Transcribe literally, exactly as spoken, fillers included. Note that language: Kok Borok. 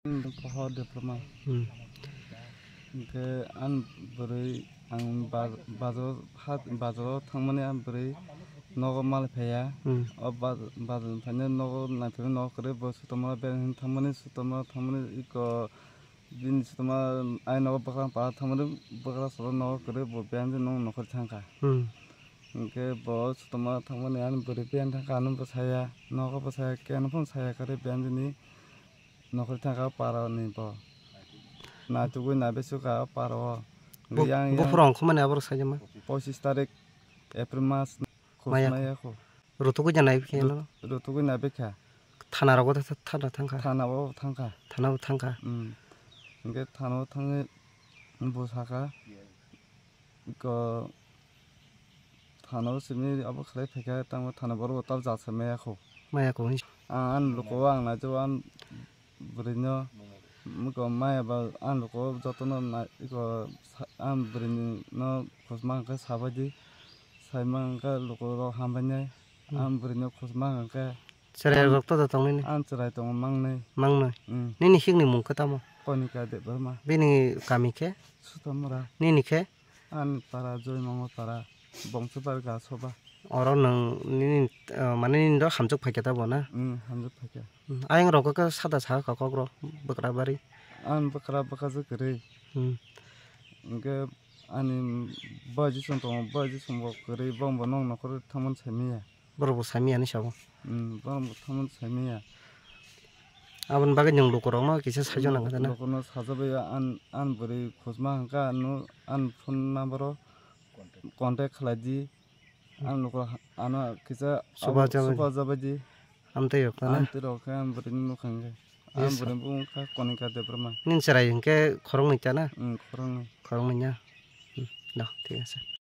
Pohor diploma. Hmm. Hwnkhe ang bwrwi ang ba-, bazar hat, bazaro thangmani ang bwrwi nogo mal phaiya. Hmm. O ba-, bazar phaina nogo naiphaima nogo kwrwi bo sutama beng hin thangmani sutama thangmani iko bini sutama ai nogo bwkra pa thangmani bwkra soro nogo kwrwi bo beng nong nokhor thangkha. Hmm. Hwnkhe bo sutama thangmani ang bwrwi beng thangkha ano bwsaya nogo bwsaya keno phano saya kwrwi beng ni Nokhorwi thangkha o para ni bo. Naitugwi naibe sukha o para o. Bo-, Yang, yang buphuru ongkhormani aborok saijama? Pochis tarik April mas. Maya Khusmaya kho. Rutugwi ja naibe khe Rut-, no? Rutugwi naibe kha. Thana rogo tha-, tha-, thana thangkha? Thana o thangkha. Thana o thangkha? Mm. Hwnkhe thana o thangwi bo sakha. Ko thana o simi abo khlai phaikha, tamo thana borok bo tabjak se maya kho. Maya kho hin. Ang ani luku o ang naijao ang bwrwino, moko maya ba ang luku o jotono nai-, iko sa-, ang bwrwino khosma hwnkhe sabaidi, saima hwnkhe lukurok hambainai, Hmm. Ang bwrwino khosma hwnkhe. Chwrai rok to da tongnini? Ang chwrai tongo mangnai. Mangnai? Hmm. Nini sikni mung khe tamo? Konika Debbarma. Bini kami khe? Sutamura. Nini khe? Ani para Joymongo para, Bongsobar ga soba. Oro nwng nini, eh, mane nini do hamjwk phaikha ta bo na? Hmm, hamjwk phaikha. Hmm, ayang rogo khe sada sa kha kok rok, bwkra bari. Ang bwkra bwkha je kwrwi. Hmm. Hwnkhe ani bai jisung tongo, bai jisung bo kwrwi, bong bo nong nokhor thangmani saimanya. Borok bo saimanya hinwi sabo. Hmm, borok bo thangmani saimanya. Aboni bagwi nwng lukurokno kisa saichung nang kha na? Lukurokno sajagwi an, an bwrwi khosma hwnkha, ano an phone number o contact khlai di. Ang lukurok ano kisa Suba abo jabadi. Suba jabadi. Amtwi rok na? Amtwi rok khe ang bwrwini nukha hwnkhe. Ang bwrwini bumung kha Konika Debbarma. Nini chwrai hwnkhe khoroknwi ta na? Hmm, khoroknwi. Khoroknwi na? Hmm, do, thik ase.